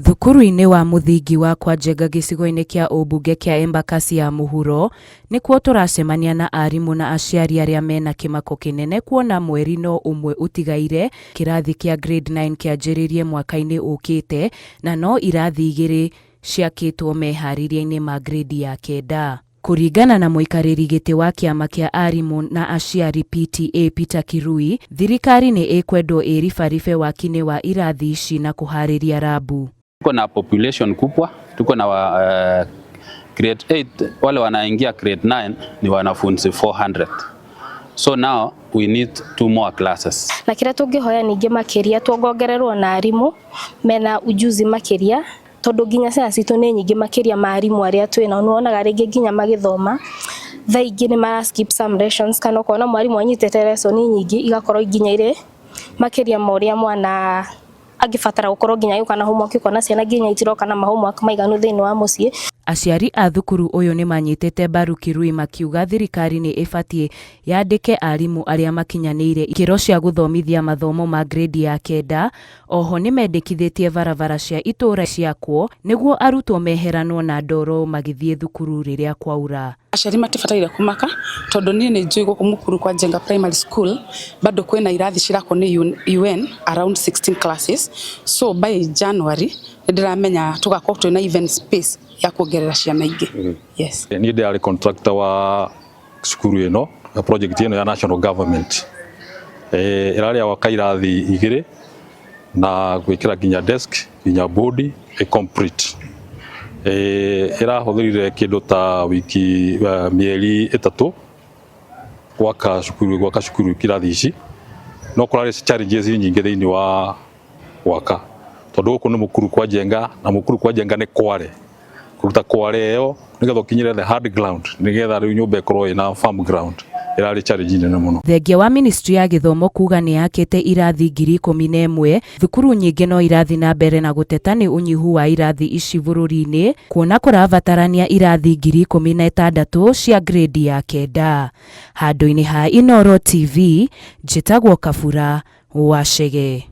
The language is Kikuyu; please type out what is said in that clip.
Thukuru-inĩ wa mũthingi wa Kwa Njenga gĩcigo-inĩ kĩa ũmbunge kĩa Embakasi ya mũhuro, nĩkuo tũracemania na arimũ na aciari arĩa mena kĩmako kĩnene kuona mweri no ũmwe ũtigaire kĩrathi kĩa grade 9 kĩanjĩrĩrie mwaka-inĩ ũkĩte na no irathi igĩrĩ ciakĩtwo meharĩria-inĩ ma grade ya kenda. Kũringana na mũikarĩri gĩtĩ wa kĩama kĩa arimũ na aciari PTA Peter Kirui, thirikari nĩ ĩkwendwo ĩribaribe waki-inĩ wa irathi ici na kũharĩria rabu. Tuko na population kubwa, tuko na wa, grade 8 wale wanaingia grade 9 ni wanafunzi 400. So now we need two more classes. Na kĩrĩa tũngĩhoya ningĩ makĩria, tuongongererwo na arimũ mena ujuzi makĩria, tondũ nginya ciana citũ nĩ nyingĩ makĩria ma arimũ arĩa twĩnao. Nĩwonaga rĩngĩ nginya magĩthoma thaa ingĩ nĩ mara skip some lessons, kana ũkona mwarimũ anyitĩte lesson nyingĩ igakorwo nginya irĩ makĩria ma ũrĩa mwana angĩbatara gũkorwo nginya agĩũka na homework, ũkona ciana nginya itiroka na ma homework maiganu thĩinĩ wa mũciĩ. Aciari a thukuru ũyũ nĩ manyitĩte mbaru Kirui makiuga thirikari nĩ ĩbatiĩ yandĩke arimũ arĩa makinyanĩire ikĩro cia gũthomithia mathomo ma grade ya kenda. Oho nĩ mendekithĩtie barabara cia itũũra ciakwo nĩguo arutwo meheranwo na ndoro magĩthiĩ thukuru rĩrĩa kwaura. Aciari matibataire kumaka, tondu niĩ nĩ njũĩ gũkũ Mukuru kwa Njenga Primary School bado kwĩna irathi cirakwo nĩ UN around 16 classes, so by January nĩ ndĩramenya tũgakorwo twĩna even space ya kuongerera ciana ingĩ, yes. Niĩ ndĩrarĩ contractor wa cukuru ĩno na project ĩno ya national government ĩrarĩ ya gwaka irathi igĩrĩ na gwĩkĩra nginya desk, nginya board ĩ complete. Ĩrahũthĩrire kĩndũ ta wiki mĩeri 3 gwaka cukuru kirathi ici, no kũrarĩ challenges nyingĩ thĩinĩ wa gwaka, tondũ gũkũ nĩ Mukuru kwa Njenga, na Mukuru kwa Njenga nĩ kware kũruta kware ĩyo nĩgetha ũkinyĩre the hard ground, nĩgetha rĩu nyũmba ĩkorwo ĩna firm ground, ĩrarĩ challenge nene mũno. Thengia wa ministry ya gĩthomo kuga nĩ yakĩte irathi 11,000, thukuru nyingĩ no irathi na mbere na gũteta nĩ ũnyihu wa irathi ici bũrũri-inĩ, kuona kũrabatarania irathi 16,000 cia grade ya kenda. Handũ-inĩ ha Inooro TV, njĩtagwo Kabura wa Chege.